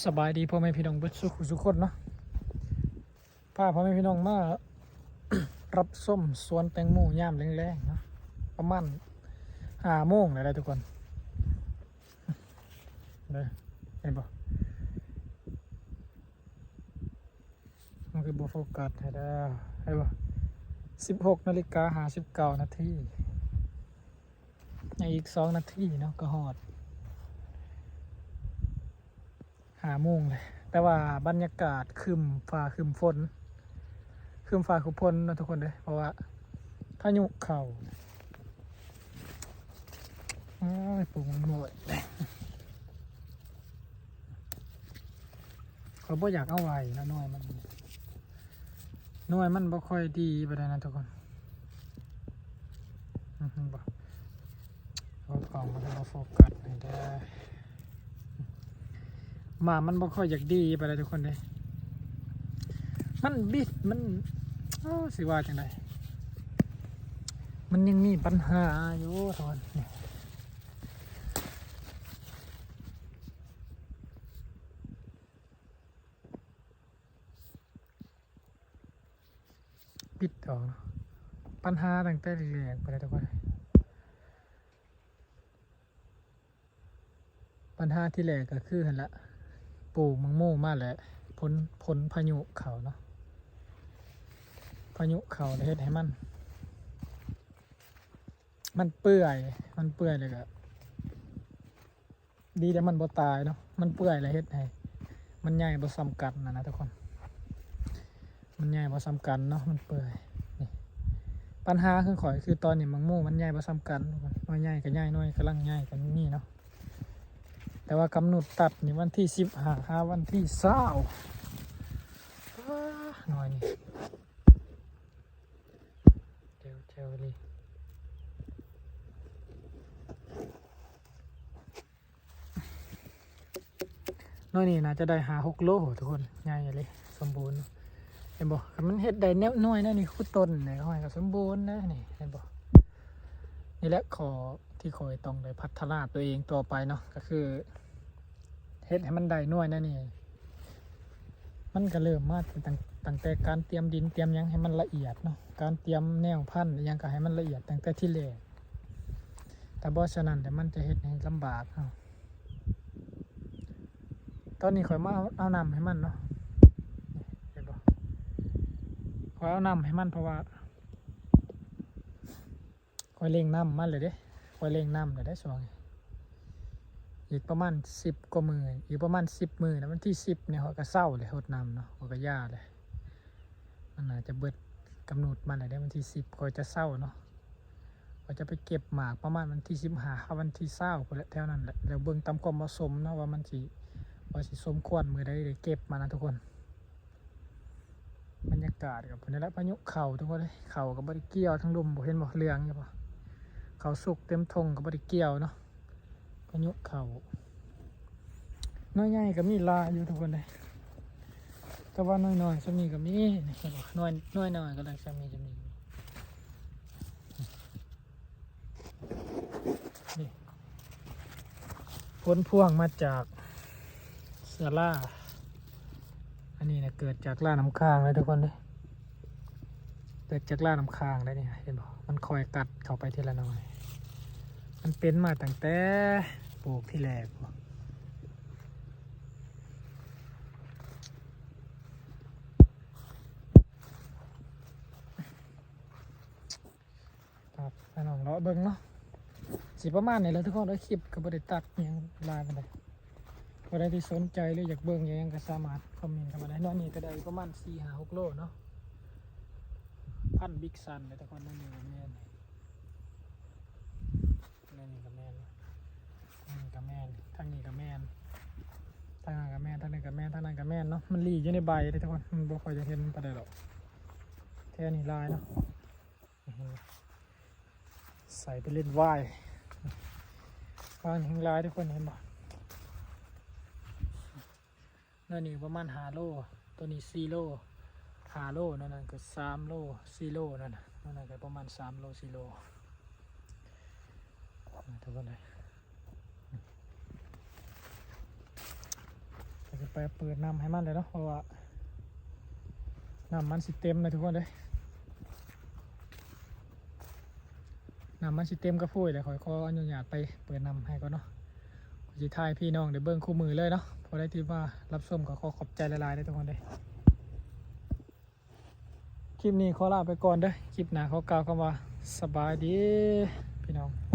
ສະບາຍດີພໍ່ແມ່ພີ່ນ້ອງເບິດສູ່ຜູ້ສູ່ຄົນເນາະ ພາພໍ່ແມ່ພີ່ນ້ອງມາ ຮັບຊົມສວນແຕງໂມຍາມແລງໆເນາະ ປະມານຫ້າໂມງແລ້ວທຸກຄົນ ເດີ ເຫັນບໍ່? ມັນຄືບໍ່ໂຟກັສໃຫ້ເດີ ເຫັນບໍ່? ສິບຫົກນາລິກາຫ້າສິບເກົ້ານາທີ ໃນອີກສອງນາທີເນາະ ກໍຮອດຫ້າໂມງເລີຍ ແຕ່ວ່າບັນຍາກາດຄຶ້ມຟ້າຄຶ້ມຝົນ ຄຶ້ມຟ້າຄຶ້ມຝົນເນາະທຸກຄົນເດີ ເພາະວ່າພາຍຸເຂົ້າ. ໂອ້ຍ ປູກມັນບໍ່ໄດ້ ຂ້ອຍບໍ່ຢາກເອົາໄວ້ນະ ໜ່ວຍມັນ ໜ່ວຍມັນບໍ່ຄ່ອຍດີປານໃດນະທຸກຄົນ ເຫັນບໍ່? ໂອ້ ກ້ອງມັນບໍ່ໂຟກັສໃຫ້ເດີ ໝາກມັນບໍ່ຄ່ອຍຢາກດີປານໃດທຸກຄົນເດ້ ມັນບິດ ມັນ ໂອ້ ຊິວ່າຈັ່ງໃດ ມັນຍັງມີບັນຫາຢູ່ທຸກຄົນ ນີ້. ປິດອອກເນາະ ບັນຫາຕັ້ງແຕ່ແລກໆ ໄປແລ້ວທຸກຄົນ ບັນຫາທີແລກກໍຄືຫັ້ນລະ ປູກໝາກໂມມາແລ້ວ ຝົນ ຝົນພາຍຸເຂົ້າເນາະ ພາຍຸເຂົ້າແລ້ວເຮັດໃຫ້ມັນ ມັນເປື່ອຍ ມັນເປື່ອຍແລ້ວກໍ ດີແຕ່ມັນບໍ່ຕາຍເນາະ ມັນເປື່ອຍແລ້ວເຮັດໃຫ້ມັນໃຫຍ່ບໍ່ສ່ຳກັນນະນະທຸກຄົນ ມັນໃຫຍ່ບໍ່ສ່ຳກັນເນາະ ມັນເປື່ອຍ ນີ້ ບັນຫາຄືຂ້ອຍ ຄືຕອນນີ້ໝາກໂມມັນໃຫຍ່ບໍ່ສ່ຳກັນ ໜ່ວຍໃຫຍ່ກໍໃຫຍ່ ໜ່ວຍກຳລັງໃຫຍ່ກໍມີເນາະ ແຕ່ວ່າກຳນົດຕັດນີ້ວັນທີສິບຫ້າ ຫາວັນທີຊາວ ອ້າ ໜ່ວຍນີ້ ແຈວໆ ອີ່ຫຼີ ໜ່ວຍນີ້ໜ້າຈະໄດ້ຫ້າຫົກໂລທຸກຄົນ ໃຫຍ່ອີ່ຫຼີ ສົມບູນ ເຫັນບໍ່? ຄັນມັນເຮັດໄດ້ແນວໜ່ວຍແນວນີ້ ຄືຕົ້ນນີ້ ຫ້ອຍກໍສົມບູນເດ້ນີ້ ເຫັນບໍ່? ນີ້ແຫຼະຂໍ້ທີ່ຂ້ອຍຕ້ອງໄດ້ພັດທະນາຕົວເອງຕໍ່ໄປເນາະ ກໍຄື ເຮັດໃຫ້ມັນໄດ້ໜ່ວຍແນວນີ້ ມັນກໍເລີ່ມມາຕັ້ງ ຕັ້ງແຕ່ການຕຽມດິນຕຽມຫຍັງໃຫ້ມັນລະອຽດເນາະ ການຕຽມແນວພັນອີ່ຫຍັງກໍໃຫ້ມັນລະອຽດຕັ້ງແຕ່ທີແລກ ຖ້າບໍ່ສະນັ້ນແລ້ວມັນຈະເຮັດໃຫ້ລຳບາກເຮົາ ຕອນນີ້ຂ້ອຍມາເອົາ ເອົານ້ຳໃຫ້ມັນເນາະ ນີ້ ເຫັນບໍ່? ຂ້ອຍເອົານ້ຳໃຫ້ມັນ ເພາະວ່າ ຂ້ອຍເລັ່ງນ້ຳມັນເລີຍເດ້ ຂ້ອຍເລັ່ງນ້ຳເລີຍເດ້ຊ່ວງນີ້ ອີກປະມານສິບກວ່າມື້ ອີກປະມານສິບມື້ນະ ວັນທີສິບນີ້ຂ້ອຍກໍເຊົາເລີຍ ຫົດນ້ຳເນາະ ຂ້ອຍກໍຢ່າເລີຍ ມັນໜ້າຈະເບິດກຳນົດມັນແລ້ວເດ້ ວັນທີສິບຂ້ອຍຈະເຊົາເນາະ ຂ້ອຍຈະໄປເກັບໝາກປະມານວັນທີສິບຫ້າຫາວັນທີຊາວພຸ້ນແຫຼະ ແຖວນັ້ນແຫຼະ ແລ້ວເບິ່ງຕາມຄວາມເໝາະສົມເນາະ ວ່າມັນຊິ ວ່າຊິສົມຄວນມື້ໃດໄດ້ເກັບມານະທຸກຄົນ. ບັນຍາກາດກໍເປັນນັ້ນແຫຼະ ພາຍຸເຂົ້າທຸກຄົນເອີຍ ເຂົ້າກໍບໍ່ໄດ້ກ່ຽວ ທາງລຸ່ມບໍ່ເຫັນບໍ່ ເຫຼືອງຢູ່ບໍ່ ເຂົ້າສຸກເຕັມທົ່ງກໍບໍ່ໄດ້ກ່ຽວເນາະ ພາຍຸເຂົ້າ ໜ່ວຍໃຫຍ່ກໍມີຫຼາຍຢູ່ທຸກຄົນເອີຍ ແຕ່ວ່າໜ່ວຍນ້ອຍສ່ຳນີ້ກໍມີ ນີ້ເຫັນບໍ່ ໜ່ວຍ ໜ່ວຍນ້ອຍກໍໄດ້ສ່ຳນີ້ ສ່ຳນີ້ ນີ້ ຜົນພວງມາຈາກສາລາ ອັນນີ້ນະເກີດຈາກລານ້ຳຄ້າງເລີຍທຸກຄົນເດີ ເກີດຈາກລານ້ຳຄ້າງໄດ໋ນີ້ ເຫັນບໍ່ ມັນຄ່ອຍກັດເຂົ້າໄປທີລະໜ່ອຍ ມັນເປັນມາຕັ້ງແຕ່ປູກທີແລກ ພາພີ່ນ້ອງເລາະເບິ່ງເນາະ ຊິປະມານນີ້ແຫຼະທຸກຄົນເອີຍ ຄລິບກໍບໍ່ໄດ້ຕັດຫຍັງຫຼາຍປານໃດ ຜູ້ໃດທີ່ສົນໃຈ ຫຼື ຢາກເບິ່ງຫຍັງກໍສາມາດຄອມເມັນເຂົ້າມາໄດ້ເນາະ ນີ້ກໍໄດ້ປະມານສີ່ຫ້າຫົກໂລເນາະ ພັນບິກຊັນເດ້ທຸກຄົນ ນີ້ກໍແມ່ນ ນີ້ກໍແມ່ນ ນີ້ກໍແມ່ນ ທາງນີ້ກໍແມ່ນ ທາງນັ້ນກໍແມ່ນ ທາງນີ້ກໍແມ່ນ ທາງນັ້ນກໍແມ່ນເນາະ ມັນລີ້ຢູ່ໃນໃບເດ້ທຸກຄົນ ມັນບໍ່ຄ່ອຍຈະເຫັນປານໃດດອກ ແຖວນີ້ຫຼາຍເນາະ ໃສ່ໄປເຫຼັ້ນວາຍ ວາຍແຮ່ງຫຼາຍທຸກຄົນ ເຫັນບໍ່? ໜ່ວຍນີ້ປະມານຫ້າໂລ ໂຕນີ້ສີ່ໂລ ຫ້າໂລ ໜ່ວຍນັ້ນກໍສາມໂລ ສີ່ໂລ ໜ່ວຍນັ້ນ ໜ່ວຍນັ້ນກໍປະມານສາມໂລ ສີ່ໂລ ທຸກຄົນເອີຍ ກໍຊິ ເປີດນ້ຳໃຫ້ມັນເລີຍເນາະ ເພາະວ່ານ້ຳມັນຊິເຕັມນະທຸກຄົນເດີ. ນ້ຳມັນຊິເຕັມກະພຸ້ຍແລ້ວ ຂ້ອຍຂໍອະນຸຍາດໄປເປີດນ້ຳໃຫ້ກ່ອນເນາະ. ຂ້ອຍຊິຖ່າຍໃຫ້ພີ່ນ້ອງໄດ້ເບິ່ງຄູ່ມື້ເລີຍເນາະ. ຜູ້ໃດທີ່ມາຮັບຊົມກໍຂໍຂອບໃຈຫຼາຍໆເດີທຸກຄົນເດີ. ຄລິບນີ້ຂໍລາໄປກ່ອນເດີ. ຄລິບໜ້າຂໍກ່າວຄຳວ່າສະບາຍດີພີ່ນ້ອງ.